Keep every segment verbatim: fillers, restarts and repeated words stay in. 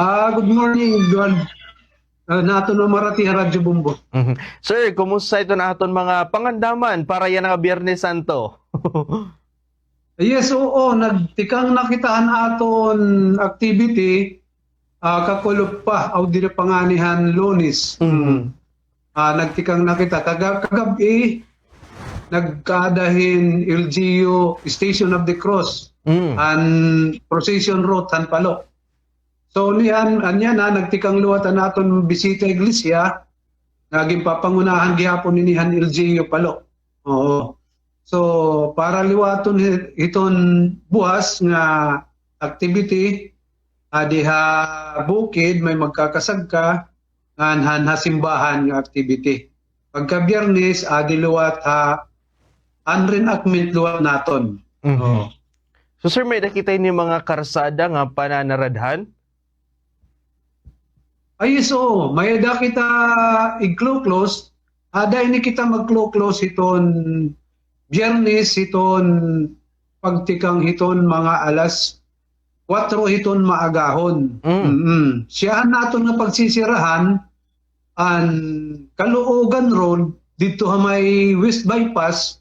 Ah, good morning, Edward. Ah, naton mamarati ha Radyo Bombo. Mhm. Sir, kumusta iton aton mga pangandaman para yana nga Biyernes Santo? Yes, oo, nagtikang na kita han aton activity, ah, kakulop pa, aw diri pa ngani han Lunes. Mhm. Ah, nagtikang na kita. Kaga-, kagab-i, nagkaada hin L G U Station of the Cross, Mm. an procession route han Palo. So, niyan, anya na, nagtikang liwat an aton bisita iglesia, nga ginpapangunahan gihapon ini han L G U Palo. Oo. So, para liwaton hi-, hiton buwas nga activity, adi ha bukid, may magkakasagka, ngan han ha simbahan nga activity. Pagka Biyernes, adi liwat ha, an reenactment liwat naton. Mhm. Oo. So, sir, may-ada kita ini mga karsada nga pananaradhan? Ay, yes, oo. May-ada kita igklo-close. Ada ini kita magklo-close hiton Biyernes, hiton pagtikang hiton mga alas kwatro hiton maagahon. Mm. Mm-mm. Siyahan naton nga pagsisirahan, an Caloocan Road, didto ha may West Bypass.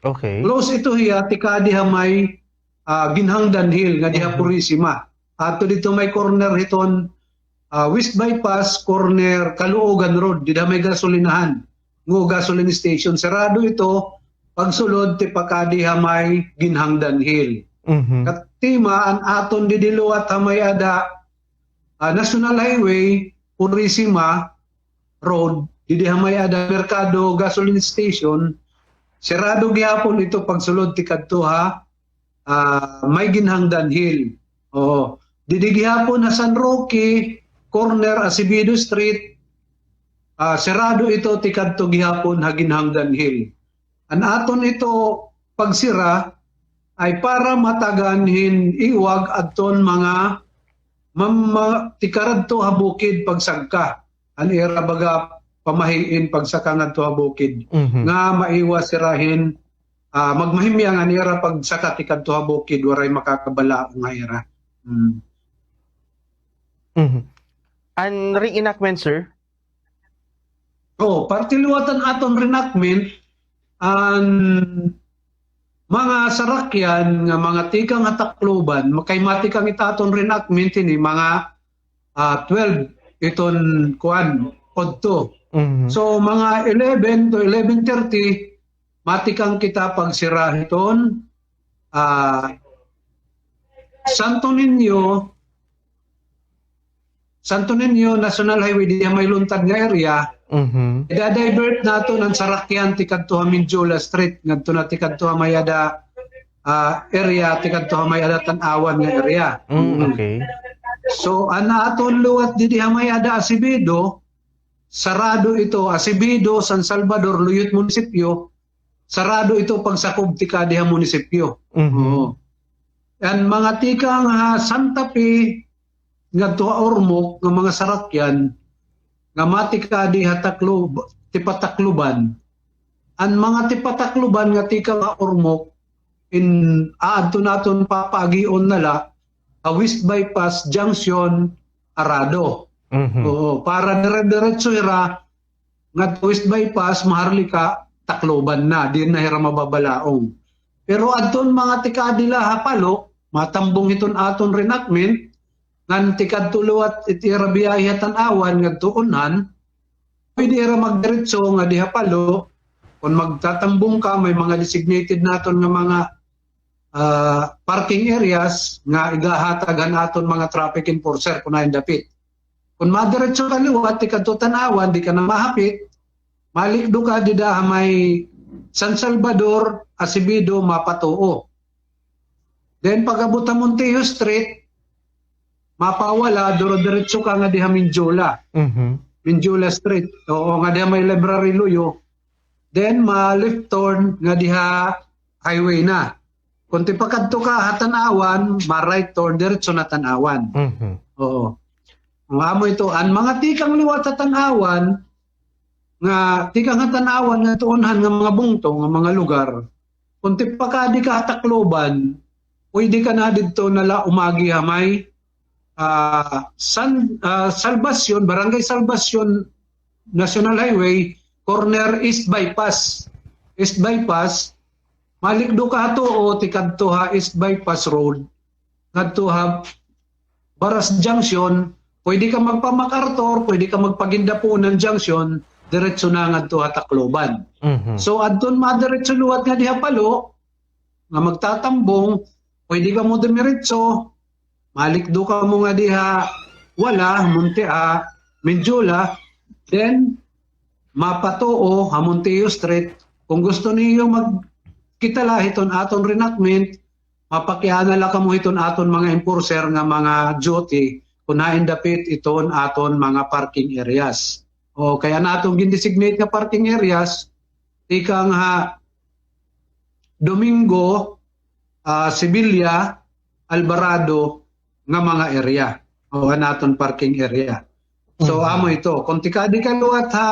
Okay. Close ito hiya, tikadi ha may, ah, Guinhangdan Hill, nga diha Mhm. Purisima. Ato didto may corner hiton, ah, West Bypass, corner Caloocan Road, dida may gasolinahan, ngo gasoline station. Sarado ito, pagsulod, tipakadi ha may Guinhangdan Hill. Mhm. Katima, an aton didi liwat ha may ada, ah, National Highway, Purisima Road, didi ha may ada Mercado gasoline station, sarado gihapon ito pagsulod tikadto ha ah, may Guinhangdan Hill. Oo. Didi gihapon ha San Roque, corner Acevedo Street, ah, sarado ito tikadto gihapon ha Guinhangdan Hill. An aton ito pagsira ay para matagan hin iwag adton mga mam-, ma-, tikaradto ha bukid pagsagka. An ira baga pamahiin pagsaka ngadto ha bukid. Mhm. Nga maiwas sira hin, ah, magmahimyang an ira pagsaka tikadto ha bukid, waray makakabalaong ha ira. Mm. Mhm. An reenactment, sir? Oo, parte liwat an aton reenactment, an mga sarakyan nga mga tikang ha Tacloban, kay matikang it aton reenactment ini, mga ah, twelve iton kuan, udto. Mhm. So, mga eleven to eleven thirty, matikang kita pagsira hiton, ah, Santo Niño, Santo Niño National Highway, didi ha may luntad nga area. Mhm. Ida-divert naton an sarakyan tikadto ha Mendiola Street, ngadto na tikadto ha may ada ah, area, tikadto ha may ada Tanauan nga area. Mm, okay. So, an aton liwat didi ha may ada Acevedo, sarado ito, Acevedo, San Salvador, Loyote Munisipyo, sarado ito pagsakob tikadi ha munisipyo. Mhm. Oo. An mga tikang ha Santa Fe, ngadto ha Ormoc nga mga sarakyan nga matikadi ha Taclob-, tipa-Tacloban. An mga tipa-Tacloban nga tikang ha Ormoc, in aadto naton papaagion na la ha West Bypass Junction, Arado. Mhm. Oo, para dire-diretso hira nga West Bypass, maharlika, Tacloban na, diri na hira mababalaong. Pero adton mga tikadi la ha Palo, matambong hiton aton reenactment, ngan tikadto liwat it ira biyahe ha Tanauan ngadto unhan, pwede ira magdiretso ngadi ha Palo. Kon magtatambong ka, may mga designated naton nga mga, ah, parking areas nga igahatag han aton mga traffic enforcer kon hain dapit. Kon madiretso ka liwat tikadto Tanauan, di ka na mahapit, malikdo ka dida ha may San Salvador, Acevedo, mapatuo. Then, pag-abot ha Montijo Street, mapawala, dire-diretso ka ngadi ha Mendiola. Mhm. Mendiola Street. Oo, ngadi ha may Library Loyo. Then, ma-left turn ngadi ha highway na. Kon tipakadto ka ha Tanauan, ma-right turn, diretso na Tanauan. Mhm. Oo. Ang amo ito, an mga tikang liwat ha Tanauan, nga tikang ha Tanauan nga tuunhan nga mga bungto, nga mga lugar. Kon tipakadi ka ha Tacloban, pwede ka na didto na la umagi ha may, ah, San, ah, Salvacion, Barangay Salvacion, National Highway, corner East Bypass. East Bypass, malikdo ka ha tuo, tikadto ha East Bypass Road, ngadto ha Baras Junction, pwede ka magpa-MacArthur, pwede ka magpa-Guindapunan Junction, diretso na ngadto ha Tacloban. Mhm. So, adton madiretso liwat nga diha Palo, nga magtatambong, pwede kamo dumiretso, malikdo kamo nga diha Wala, Monte, ah, Mendiola, then mapatuo ha Montijo Street. Kung gusto niyo magkita la hiton aton reenactment, mapakiana la kamo hiton aton mga enforcer nga mga duty kun hain dapit iton aton mga parking areas. O, kay an aton gin-designate nga parking areas, tikang ha Domingo, ah, Sevilla, Alvarado nga mga area. O, an aton parking area. So, Mhm. amo ito. Kung tikadi ka liwat ha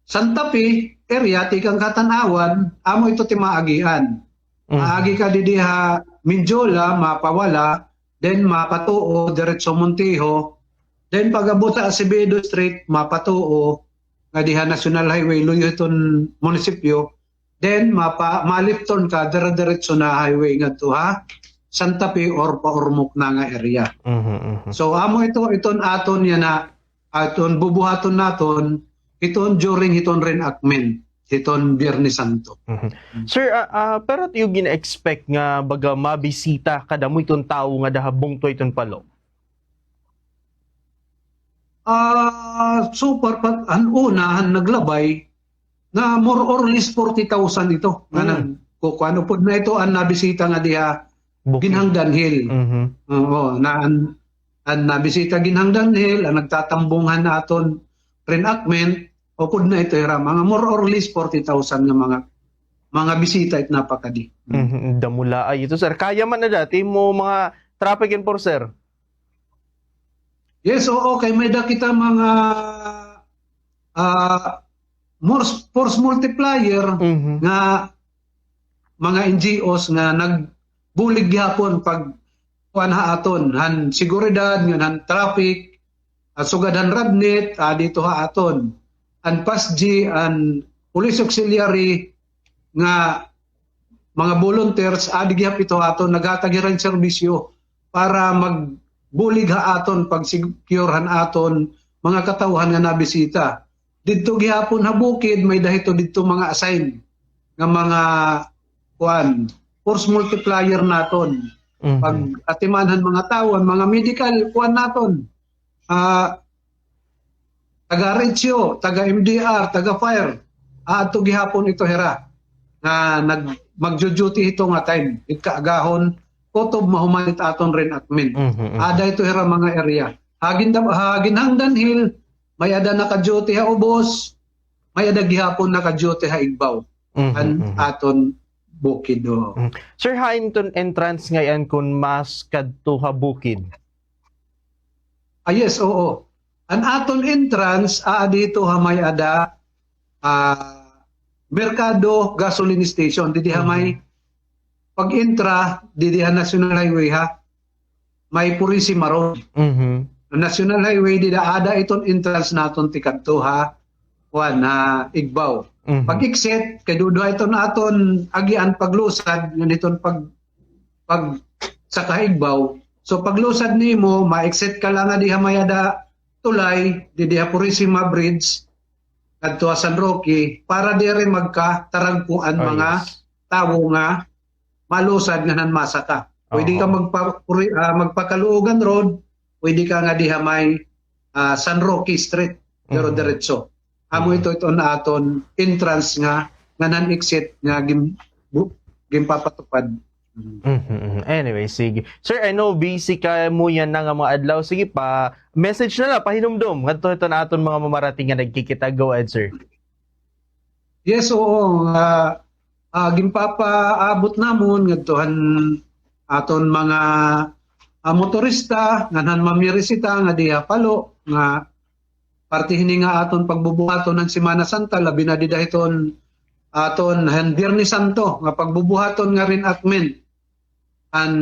Santa Fe area, tikang Katan-awan, amo ito ti maagian. Mhm. Maagi ka didi ha Mendiola, mapa-Wala, then mapatuo, diretso Montijo, then pag-abot ha Acevedo Street, mapatuo, nga diha National Highway, luyo hiton munisipyo, then mapa-, ma-left turn ka, dire-diretso na highway ngadto ha Santa Fe or paurmok na nga area. Mhm, mhm. So, amo ito, iton aton yana, aton bubuhaton naton, iton during hiton reenactment, hiton Biyernes Santo. Mhm. Sir, ah, ah, pero iyo gin-expect nga baga mabisita kadamo iton tawo nga daha bungto iton Palo? Ah, so far, pag an una, an naglabay, na more or less forty thousand ito. Nga Mm. nag-, kukuan, upod na ito, an nabisita nga diha Bukid. Ginhangdan Hill. Mhm. Oo, na an, an nabisita Ginhangdan Hill, an nagtatambong han aton reenactment, upod na ito hira, mga more or less forty thousand nga mga, mga bisita it napakadi. Mhm, damo la ay ito, sir. Kaya man na dati mo mga traffic enforcer? Yes, oo, kay may-ada kita mga, ah, force, force multiplier Mhm. nga mga N G Os nga nagbulig gihapon pag kuan ha aton, han seguridad, ngan han traffic, at sugad han RADNIT, ah, dito ha aton. An PASG, an Police Auxiliary, nga mga volunteers, adi gihap ito ha aton, naghatag hira hin serbisyo para magbulig ha aton, pag-secure han aton mga katawhan nga nabisita. Didto gihapon ha bukid, may-ada hito didto mga assign nga mga, kuan, force multiplier naton. Mhm. Pag-atiman han mga tawo, an mga medical, kuan naton, ah, taga-RHU, taga-M D R, taga-fire, aadto gihapon ito hira nga nag-, magjo-duty hito nga time, it kaagahon, kutob mahuman it aton reenactment. Mhm, mhm. Aada ito hira mga area. Ha Ginda-, ha Ginhangdan Hill, may-ada naka-duty ha ubos, may-ada gihapon naka-duty ha igbaw. Mhm, An mhm. aton bukid, o. Mhm. Sir, hain iton entrance ngay-an kon mas kadto ha bukid? Ah, yes, oo. An aton entrance, ah, dito ha may-ada, ah, Merkado Gasoline Station. Didi ha may Mhm. pag-entra, didi ha National Highway, ha? May Purisima Road. Mhm. National Highway, dida aada iton entrance naton tikadto ha, kuan, ha igbaw. Mhm. Pag-exit, kay duduha iton aton agian paglusad, ngan iton pag-, pagsaka ha igbaw. So, paglusad nimo, ma-exit ka la nga diha may-ada tulay, didi ha Purisima Bridge, ngadto ha San Roque, para diri magkataragpo an Oh, mga yes. tawo nga malusad ngan han masaka. Pwede ka Oo. magpa-, puri-, ah, magpa-Caloocan Road, pwede ka nga diha may, ah, San Roque Street, pero Mhm. diretso. Amo Mhm. ito, ito na aton entrance nga, ngan han exit nga gin-, bu-, ginpapatupad. Mhm, mhm. Anyway, sige. Sir, I know busy kamo yana nga mga adlaw. Sige, pa-message na la, pahinumdom ngadto hiton aton mga mamarating nga nagkikita. Go ahead, sir. Yes, oo. Ah, ah, ginpapaabot namon ngadto han aton mga, ah, motorista, ngan han mamirisita nga diha Palo, nga parte hini nga aton pagbubuhaton han Semana Santa, labi na dida hiton aton han Biyernes Santo nga pagbubuhaton nga reenactment han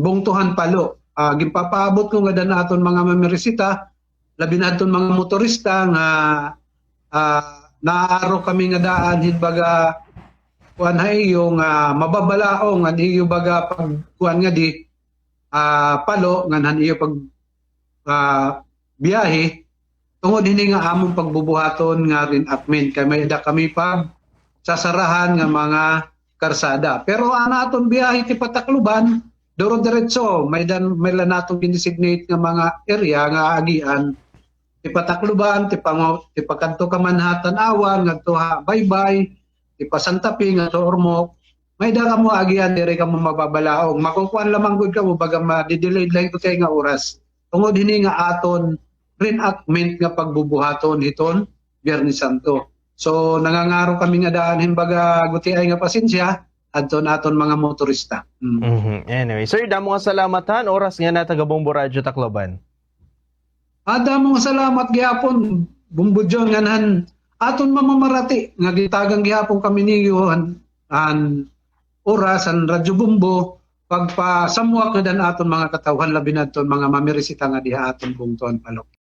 bungto han Palo, ah, ginpapaabot ko ngada han aton mga mamirisita, labi na adton mga motorista nga, ah, naaaro kami nga daan hin baga kuan ha iyo nga mababalaong an iyo baga pagkuan ngadi, ah, palo ngan han iyo pag, ah, biyahe, tungod hini nga amon pagbubuhaton nga reenactment kay may-ada kami pagsasarahan nga mga karsada. Pero an aton biyahe ti pa Tacloban, duro-diretso, may-ada, may-ada la naton gin-designate nga mga area nga aagian. Ti pa Tacloban, ti pa, ti pakadto ka Manhattan Awan, ngadto ha Baybay, ti pa Santa Fe, ngadto Ormoc. May-ada kamo aagian, diri kamo mababalaong. Makukuan la man gud kamo, baga madidelayed la gud kay nga oras. Tungod hini nga aton reenactment nga pagbubuhaton hiton Biyernes Santo. So, nangangaro kami nga daan hin baga gutiay nga pasensya adton aton mga motorista. Mm. Mhm. Anyway, sir, damo nga salamat han oras ngan ha taga Bombo Radyo Tacloban. Ah, damo nga salamat gihapon, Bombo John, ngan han aton mamamarati nga gitagan gihapon kami niyo han, han oras han Radyo Bombo, pagpasamwak ngada han aton mga katawhan, labi na adton mga mamirisita ngadi ha aton bungto han Palo.